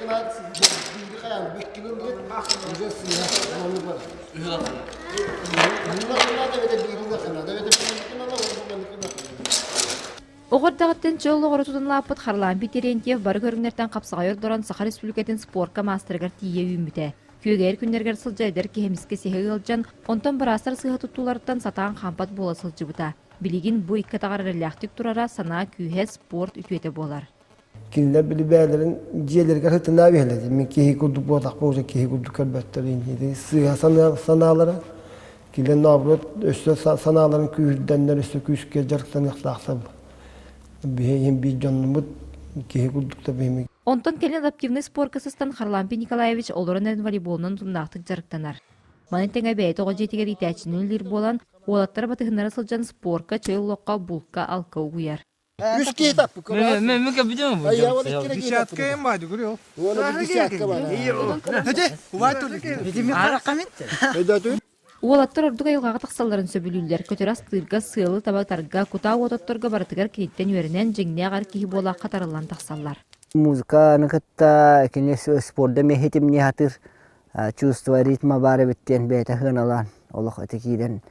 Оҕо эрдэҕиттэн чөл олоҕу тутан улааппыт Харлампий Терентьев бары көрүҥнэртэн хапсаҕай ордорон Саха Республикатын спорка маастарыгар тиийэ үүммүтэ. Күөгэйэр күннэригэр сылдьар эдэр киһи эмискэ сиһэ ыалдьан, онтон быраастар сыыһа туттууларыттан сатаан хаампат буола сылдьыбыта. Билигин бу икки атаҕар эрэллээхтик турара санаа күүһэ, спорт үтүөтэ буолар. Кинилэр били бэйэлэрин дьиэлэригэр сытынаа биһэлэр. Мин киһи курдук буолтахпын уже киһи курдук көрбөттөр инники сыыһа санаалара. Кинилэр наоборот өссө санааларын күүһүрдэннэр өссө күүскэ дьарыктаныахтаахтар. Биһи иһин биир дьоннуммут киһи курдук да биһими. Онтон кэлин адаптивнай спорка сыстан Харлампий Николаевич олорон эрэн волейболунан утумнаахтык дьарыктанар. Маны тэҥэ бэйэтэ оҕо дьиэтигэр иитээччини үлэлиир буолан, уолаттара батыһыннара сылдьан спорка, чөл олоххо, булка-алка угуйар. Үс киһи таппыт. Десятка Уолаттар ордук айылҕаҕа тахсалларын сөбүлүүллэр, көтөрү астыырга, сыалы табатарга, кутаа уот отторго барытыгар киниттэн үөрэнэн, дьиҥнээх эр киһи буола хатарыллан тахсаллар. Музыканы кытта кини спорда миэхитимни хатыр чувство ритма баар эбит диэн бэйэтэ сыаналаан олох ити киирэн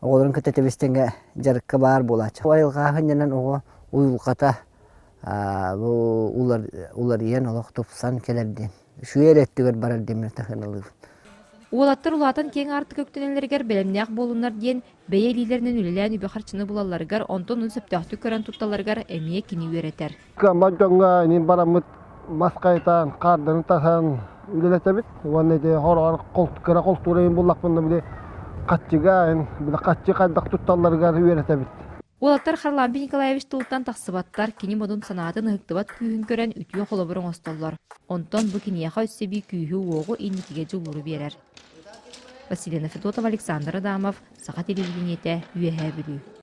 оҕолорун кытта тэбис-тэҥҥэ дьарыкка баар буолааччы. Айылҕа сынньанан оҕо уйулҕата бу уларыйан олох тупсан кэлэр диэн үчүгэй эрэ өттүгэр барар диэн таһыналыыбын. Уолаттар улаатан киэҥ аартык үктэнэллэригэр бэлэмнээх буолуннар диэн бэйэ илиилэринэн үлэлээн үбү-харчыны булалларыгар, онтон ону сөптөөхтүк көрөн тутталларыгар эмиэ кини үөрэтэр. Кыаммат дьоҥҥо инин бараммыт мас хайытан, хаардарын таһан үлэлэтэбит. Уонна ити хороҕор кыра холтуура иһин буллахпына били хаччыга били хаччы хайдах тутталларыгар үөрэтэбит. Уолаттар Харлампий Николаевич тылыттан тахсыбаттар, кини модун санаатын ыһыктыбат күүһүн көрөн үтүө холобур оҥостоллор. Онтон бу киниэхэ өссө эбии күүһү-уоҕу инникигэ дьулууру биэрэр. Василина Федотова, Александр Адамов, Саха телевидениетэ, Үөһээ Бүлүү.